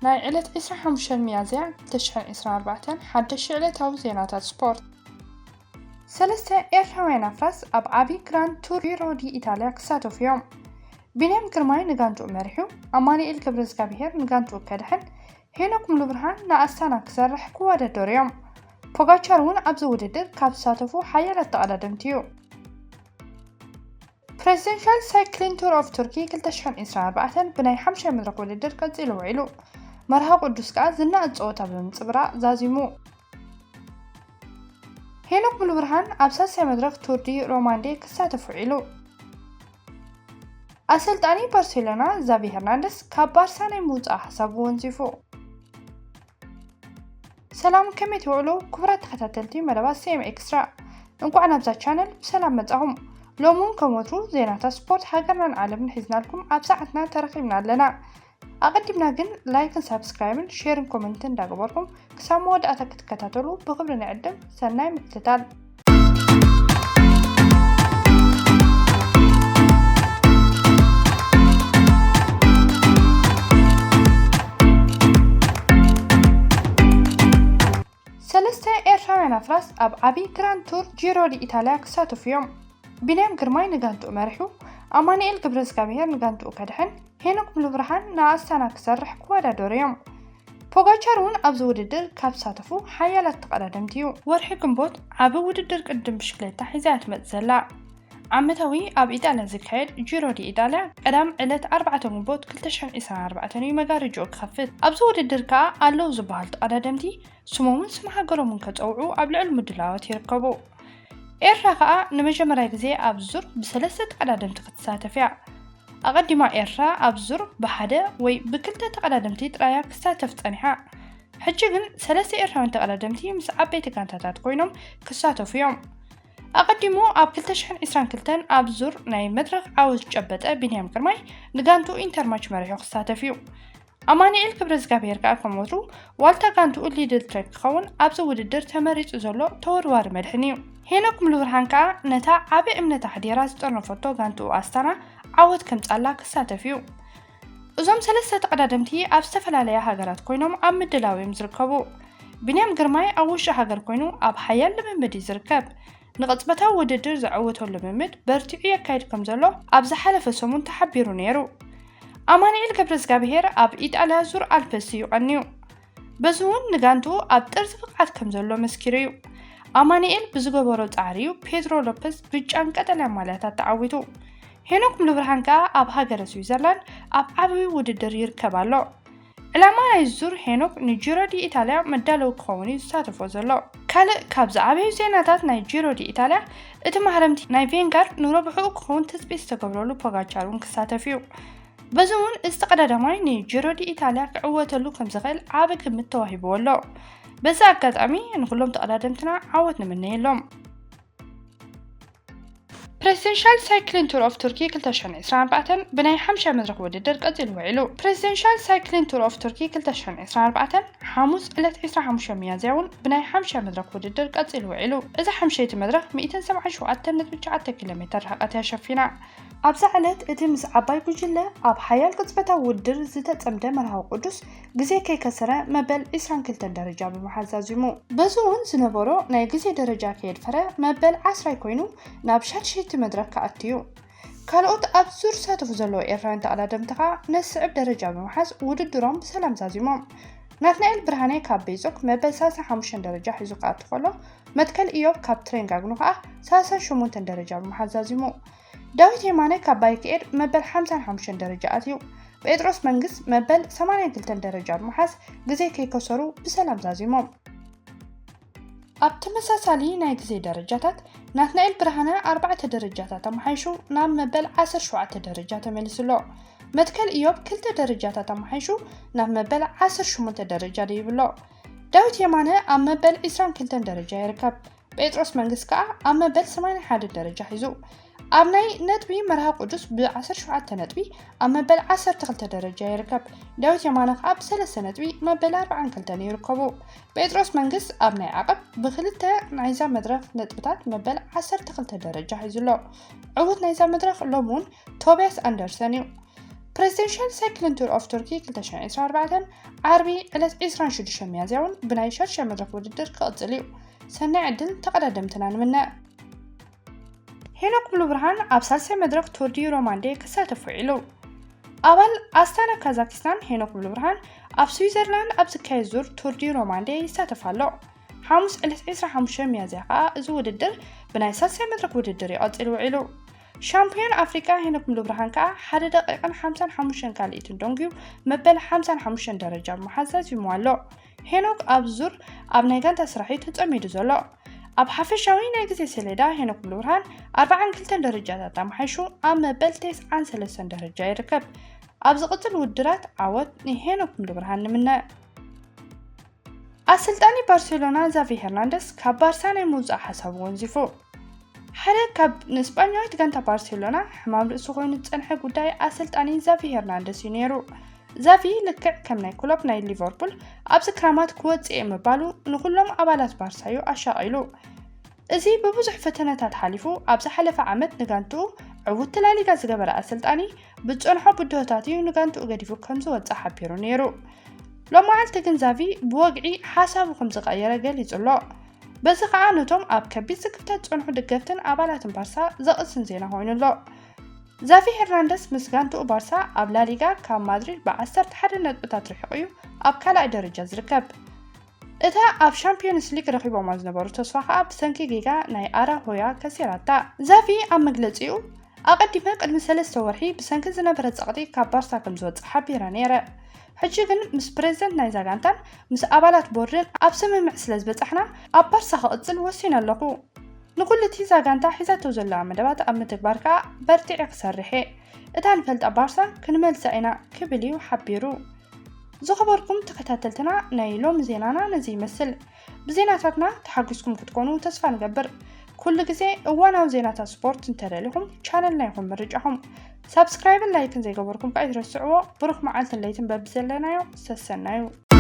ናይ ዕለት ዕስራን ሓሙሽተን ሚያዝያ ክልተ ሽሕን ዕስራን ኣርባዕተን ሓደሽቲ ዕለታዊ ዜናታት ስፖርት። ሰለስተ ኤርትራውያን ኣፍራስ ኣብ ዓቢ ግራንድ ቱር ጂሮ ዲ ኢታልያ ክሳተፉ እዮም። ቢንያም ግርማይ ንጋንትኡ መሪሑ፣ ኣማኑኤል ገብረዝጋብሄር ንጋንትኡ ከድሕን፣ ሄኖክ ሙሉብርሃን ንኣስታና ክሰርሕ ክወዳደሩ እዮም። ፖጋቻር እውን ኣብዚ ውድድር ካብ ዝሳተፉ ሓያላት ተቐዳደምቲ እዩ። ፕሬዚደንሻል ሳይክሊን ቱር ኦፍ ቱርኪ ክልተ ሽሕን ዕስራን ኣርባዕተን ብናይ ሓምሻይ መድረኽ ውድድር ቀጺሉ ውዒሉ። መርሃ ቅዱስ ከኣ ዝነኣድ ጸወታ ብምንጽብራቕ ዛዚሙ። ሄኖክ ሙሉብርሃን ኣብ ሳልሳይ መድረኽ ቱር ዲ ሮማንዴ ክሳተፍ ውዒሉ። ኣሰልጣኒ ባርሴሎና ዛቪ ሄርናንደስ ካብ ባርሳ ናይ ምውጻእ ሓሳቡ ወንዚፉ። ሰላም፣ ከመይ ትውዕሉ ክቡራት ተኸታተልቲ መደባት ሲ ኤም ኤክስትራ? እንኳዕ ናብዛ ቻነል ብሰላም መጻኹም። ሎሚ እውን ከም ወትሩ ዜናታት ስፖርት ሃገርናን ዓለምን ሒዝናልኩም ኣብ ሰዓትና ተረኺብና ኣለና። ኣቐዲምና ግን ላይክን ሳብስክራይብን ሼርን ኮመንትን እንዳገበርኩም ክሳብ መወዳእታ ክትከታተሉ ብኽብሪ ንዕድም። ሰናይ ምክትታል። ሰለስተ ኤርትራውያን ኣፍራስ ኣብ ዓቢ ግራንድ ቱር ጂሮ ዲ ኢታልያ ክሳተፉ እዮም። ቢንያም ግርማይ ንጋንትኡ መሪሑ፣ ኣማኑኤል ገብረዝጋብሄር ንጋንትኡ ከድሕን፣ ሄኖክ ሙሉብርሃን ንኣስታና ክሰርሕ ክወዳደሩ እዮም። ፖጋቻር እውን ኣብዚ ውድድር ካብ ዝሳተፉ ሓያላት ተቐዳደምቲ እዩ። ወርሒ ግንቦት ዓቢ ውድድር ቅድድም ብሽክሌታ ሒዛ እያ ትመጽእ ዘላ። ዓመታዊ ኣብ ኢጣልያ ዝካየድ ጂሮ ዲ ኢጣልያ ቀዳም ዕለት ኣርባዕተ ግንቦት ክልተ ሽሕን ዕስራን ኣርባዕተን እዩ መጋረጅኡ ክኸፍት። ኣብዚ ውድድር ከኣ ኣለዉ ዝበሃሉ ተቐዳደምቲ ስሞምን ስም ሃገሮምን ከጸውዑ ኣብ ልዑል ምድላዋት ይርከቡ። ኤርትራ ከኣ ንመጀመርያ ግዜ ኣብ ዙር ብሰለስተ ተቐዳደምቲ ክትሳተፍ እያ። ኣቐዲማ ኤርትራ ኣብ ዙር ብሓደ ወይ ብክልተ ተቐዳደምቲ ጥራይ እያ ክትሳተፍ ጸኒሓ። ሕጂ ግን ሰለስተ ኤርትራውያን ተቐዳደምቲ ምስ ዓበይቲ ጋንታታት ኮይኖም ክሳተፉ እዮም። ኣቐዲሙ ኣብ ክልተ ሽሕን ዕስራን ክልተን ኣብ ዙር ናይ መድረኽ ዓወት ዝጨበጠ ቢንያም ግርማይ ንጋንትኡ ኢንተርማች መሪሑ ክሳተፍ እዩ። ኣማኑኤል ገብረዝጋብሄር ከኣ ከም ወትሩ ዋልታ ጋንትኡ ሊድል ትሬክ ክኸውን ኣብዚ ውድድር ተመሪጹ ዘሎ ተወርዋሪ መድሕን እዩ። ሄኖክ ሙሉብርሃን ከኣ ነታ ዓቢ እምነት ኣሕዲራ ዝጠርነፈቶ ጋንትኡ ኣስታና ዓወት ከምጻላ ክሳተፍ እዩ። እዞም ሰለስተ ተቐዳደምቲ ኣብ ዝተፈላለያ ሃገራት ኮይኖም ኣብ ምድላው እዮም ዝርከቡ። ቢንያም ግርማይ ኣብ ውሽጢ ሃገር ኮይኑ ኣብ ሓያል ልምምድ እዩ ዝርከብ። ንቕጽበታዊ ውድድር ዘዐወቶ ልምምድ በርቲዑ የካይድ ከም ዘሎ ኣብ ዝሓለፈ ሰሙን ተሓቢሩ ነይሩ። ኣማኑኤል ገብረዝጋብሄር ኣብ ኢጣልያ ዙር ኣልፕስ እዩ ቀንዩ። በዚ እውን ንጋንትኡ ኣብ ጥርዚ ብቕዓት ከም ዘሎ መስኪሩ እዩ። ኣማኑኤል ብዝገበሮ ጻዕሪ እዩ ፔድሮ ሎፐዝ ብጫን ቀጠልያን ማልያታት ተዓዊቱ። ሄኖክ ሙሉብርሃን ከኣ ኣብ ሃገረ ስዊዘርላንድ ኣብ ዓብዪ ውድድር ይርከብ ኣሎ። ዕላማ ናይ ዙር ሄኖክ ንጂሮ ዲ ኢታልያ መዳለዊ ክኸውን እዩ ዝሳተፎ ዘሎ። ካልእ ካብዚ ዓብዪ ዜናታት ናይ ጂሮ ዲ ኢታልያ፣ እቲ ማህረምቲ ናይ ቬንጋርድ ንረብሕኡ ክኸውን ትጽቢት ዝተገብረሉ ፖጋቻር እውን ክሳተፍ እዩ። በዚ እውን እዚ ተቐዳዳማይ ንጂሮ ዲ ኢታልያ ክዕወተሉ ከም ዝኽእል ዓቢ ግምት ተዋሂብዎ ኣሎ። በዚ ኣጋጣሚ ንኹሎም ተቐዳደምትና ዓወት ንምነየሎም። ፕሬዚደንሻል ሳይክሊን ቱር ኦፍ ቱርኪ ክልተ ሽሕን ዕስራን ኣርባዕተን ብናይ ሓምሻይ መድረኽ ውድድር ቀጺሉ ውዒሉ። ፕሬዚደንሻል ሳይክሊን ቱር ኦፍ ቱርኪ ክልተ ሽሕን ዕስራን ኣርባዕተን ሓሙስ ዕለት ዕስራን ሓሙሽተን ሚያዝያ እውን ብናይ ሓምሻይ መድረኽ ውድድር ቀጺሉ ውዒሉ። እዛ ሓምሸይቲ መድረኽ ሚእትን ሰብዓን ሸውዓተን ነጥቢ ትሽዓተ ኪሎ ሜተር ርሕቀት እያ ሸፊና። ኣብዛ ዕለት እቲ ምስ ዓባይ ጉጅለ ኣብ ሓያል ቅጽበታዊ ውድድር ዝተጸምደ መርሃዊ ቅዱስ ግዜ ከይከሰረ መበል ዕስራን ክልተን ደረጃ ብምሓዝ ዛዚሙ። በዚ እውን ዝነበሮ ናይ ግዜ ደረጃ ከየድፈረ መበል ዓስራይ ኮይኑ ናብ ሻድሸይቲ መድረኽ ክኣቱ እዩ። ካልኦት ኣብ ዙር ዝሳተፉ ዘለዉ ኤርትራውያን ተቐዳደምቲ ከኣ ነስዕብ ደረጃ ብምሓዝ ውድድሮም ብሰላም ዛዚሞም። ናትናኤል ብርሃነ ካብ ቤዞክ መበል ሰላሳን ሓሙሽተን ደረጃ ሒዙ ክኣቱ ከሎ፣ መትከል ኢዮብ ካብ ትሬንጋግኖ ከኣ ሰላሳን ሸሞንተን ደረጃ ብምሓዝ ዛዚሙ። ዳዊት የማነ ካብ ባይክ ኤድ መበል ሓምሳን ሓሙሽተን ደረጃ ኣትዩ። ጴጥሮስ መንግስ መበል ሰማንያን ክልተን ደረጃ ብምሓዝ ግዜ ከይከሰሩ ብሰላም ዛዚሞም። ኣብ ተመሳሳሊ ናይ ግዜ ደረጃታት ናትናኤል ብርሃነ ኣርባዕተ ደረጃታት ኣመሓይሹ ናብ መበል ዓሰርተ ሸውዓተ ደረጃ ተመሊሱ ኣሎ። መትከል ኢዮብ ክልተ ደረጃታት ኣመሓይሹ ናብ መበል ዓሰርተ ሸሞንተ ደረጃ ደይቡ ኣሎ። ዳዊት የማነ ኣብ መበል ዕስራን ክልተን ደረጃ ይርከብ። ጴጥሮስ መንግስ ከኣ ኣብ መበል ሰማንያን ሓደን ደረጃ ሒዙ። ኣብ ናይ ነጥቢ መርሃ ቅዱስ ብ ዓሰርተ ሸውዓተ ነጥቢ ኣብ መበል ዓሰርተ ክልተ ደረጃ ይርከብ። ዳዊት የማነ ከኣ ብሰለስተ ነጥቢ መበል ኣርባዓን ክልተን ይርከቡ። ጴጥሮስ መንግስ ኣብ ናይ ዓቐብ ብክልተ ናይዛ መድረኽ ነጥብታት መበል ዓሰርተ ክልተ ደረጃ ሒዙ ኣሎ። ዕዉት ናይዛ መድረኽ ሎሚ እውን ቶብያስ ኣንደርሰን እዩ። ፕሬዚደንሻል ሳይክልን ቱር ኦፍ ቱርኪ ክልተ ሽሕን ዕስራን ኣርባዕተን ዓርቢ ዕለት ዕስራን ሽዱሽተን ሚያዝያ እውን ብናይ ሻድሻይ መድረኽ ውድድር ክቕጽል እዩ። ሰናይ ዕድል ተቐዳደምትና ንምነ። ሄኖክ ሙሉብርሃን ኣብ ሳልሳይ መድረኽ ቱር ዲ ሮማንዴ ክሳተፍ ውዒሉ። ኣባል ኣስታና ካዛኪስታን ሄኖክ ሙሉብርሃን ኣብ ስዊዘርላንድ ኣብ ዝካየድ ዙር ቱር ዲ ሮማንዴ ይሳተፍ ኣሎ። ሓሙስ ዕለት ዕስራን ሓሙሽተን ሚያዝያ ከኣ እዚ ውድድር ብናይ ሳልሳይ መድረኽ ውድድር ይቐጽል ውዒሉ። ሻምፒዮን ኣፍሪቃ ሄኖክ ሙሉብርሃን ከኣ ሓደ ደቂቕን ሓምሳን ሓሙሽተን ካልኢትን ደንጉዩ መበል ሓምሳን ሓሙሽተን ደረጃ ብምሓዝ ዛዚሙ ኣሎ። ሄኖክ ኣብ ዙር ኣብ ናይ ጋንታ ስራሕ እዩ ተጸሚዱ ዘሎ። ኣብ ሓፈሻዊ ናይ ግዜ ሰሌዳ ሄኖክ ሙሉብርሃን ኣርባዓን ክልተን ደረጃታት ኣመሓይሹ ኣብ መበል ተስዓን ሰለስተን ደረጃ ይርከብ። ኣብ ዝቕጽል ውድድራት ዓወት ንሄኖክ ሙሉብርሃን ንምነ። ኣሰልጣኒ ባርሴሎና ዛቪ ሄርናንደስ ካብ ባርሳ ናይ ምውጻእ ሓሳቡ ወንዚፉ። ሓደ ካብ ንስጳኛዊት ጋንታ ባርሴሎና ሕማም ርእሲ ኮይኑ ዝጸንሐ ጉዳይ ኣሰልጣኒ ዛቪ ሄርናንደስ እዩ ነይሩ። ዛቪ ልክዕ ከም ናይ ክሎፕ ናይ ሊቨርፑል ኣብዚ ክራማት ክወጽእ እየ ምባሉ ንኹሎም ኣባላት ባርሳ እዩ ኣሻቒሉ። እዚ ብብዙሕ ፈተነታት ሓሊፉ ኣብ ዝሓለፈ ዓመት ንጋንትኡ ዕውትቲ ላሊጋ ዝገበረ ኣሰልጣኒ ብዝጸንሖ ብድሆታት እዩ ንጋንትኡ ገዲፉ ከም ዝወጽእ ሓቢሩ ነይሩ። ሎማዓልቲ ግን ዛቪ ብወግዒ ሓሳቡ ከም ዝቐየረ ገሊጹ ኣሎ። በዚ ከኣ ነቶም ኣብ ከቢድ ስክፍታ ዝጸንሑ ደገፍትን ኣባላትን ባርሳ ዘቕስን ዜና ኮይኑ ኣሎ። ዛቪ ሄርናንደስ ምስ ጋንትኡ ባርሳ ኣብ ላሊጋ ካብ ማድሪድ ብዓሰርተ ሓደ ነጥብታት ርሒቑ እዩ ኣብ ካልኣይ ደረጃ ዝርከብ። እታ ኣብ ሻምፒዮንስ ሊግ ረኺቦማ ዝነበሩ ተስፋ ከኣ ብሰንኪ ጌጋ ናይ ኣራሆያ ከሲራታ። ዛቪ ኣብ መግለጺኡ፣ ኣቐዲመ ቅድሚ ሰለስተ ወርሒ ብሰንኪ ዝነበረ ጸቕጢ ካብ ባርሳ ከም ዝወጽእ ሓቢረ ነይረ። ሕጂ ግን ምስ ፕሬዝደንት ናይዛ ጋንታን ምስ ኣባላት ቦርድን ኣብ ስምምዕ ስለ ዝበጻሕና ኣብ ባርሳ ክቕጽል ወሲነ ኣለኹ። ንኹሉ እቲ እዛ ጋንታ ሒዛቶ ዘለዋ መደባት ኣብ ምትግባር ከኣ በርቲዐ ክሰርሕ እየ። እታ ንፈልጣ ባርሳ ክንመልሳ ኢና ክብል እዩ ሓቢሩ። ዝኸበርኩም ተኸታተልትና ናይ ሎሚ ዜናና ነዚ ይመስል። ብዜናታትና ተሓጒስኩም ክትኮኑ ተስፋ ንገብር። ኩሉ ግዜ እዋናዊ ዜናታት ስፖርት እንተደሊኹም ቻነልና ይኹን ምርጫኹም። ሳብስክራይብን ላይክን ዘይገበርኩም ከኣ ኣይትረስዕዎ። ብሩኽ መዓልትን ለይትን በብዘለናዮ ሰሰናዩ።